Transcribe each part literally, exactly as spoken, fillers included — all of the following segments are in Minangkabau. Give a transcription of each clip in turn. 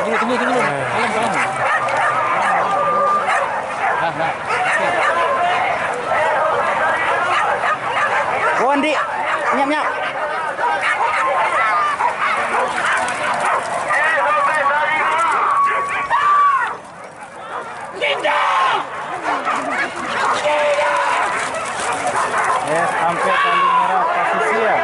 Tunggu, tunggu, tunggu. Salam, salam. Nah, nah. Oh, Andik. Nyap, nyap. Eh, sampai paling merah pasisia.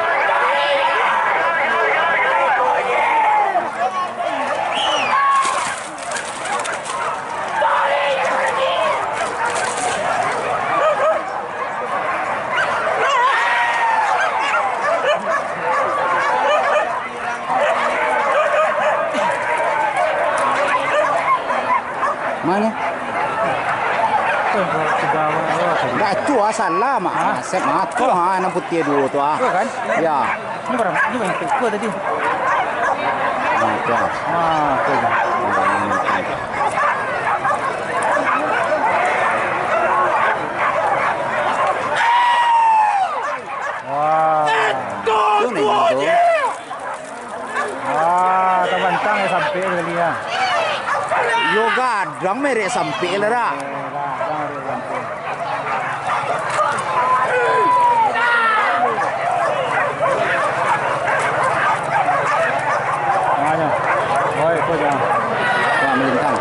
Mano? Ndak, tu ah, salah, Mak. Hah? Asep, ah, tu, ha, nan putiah duo tu, ah. Tu kan? Ya. Ini barang, ini barang tu, tu tadi. Ah, tu, ah. Ah, tu. Wah. Tu nengok tu. Wah, tabantang yo sampik tadi, ah. Yo gadang merek sampik lah, dak? Eh, gadang merek sampik. Nah, yo. Oi, ko jan. Wah, malintang.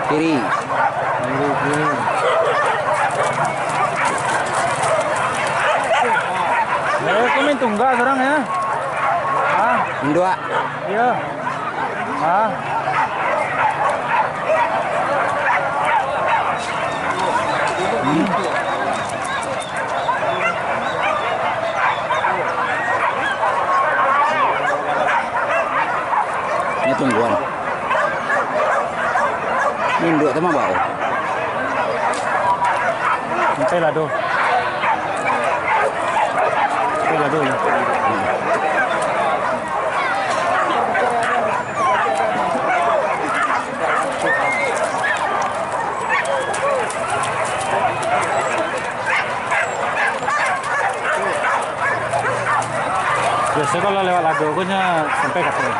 Kiri. Kiri, kiri. Eh, kau main tunggal sorang, yo? Ah. Induak. Iyo. Ah. Ni tungguan. Ni induak tu mah bau. Sampai lah tu. Sampai lah tu, yo. Biaso kalau lewat Lado ko nyo sampai ka siko.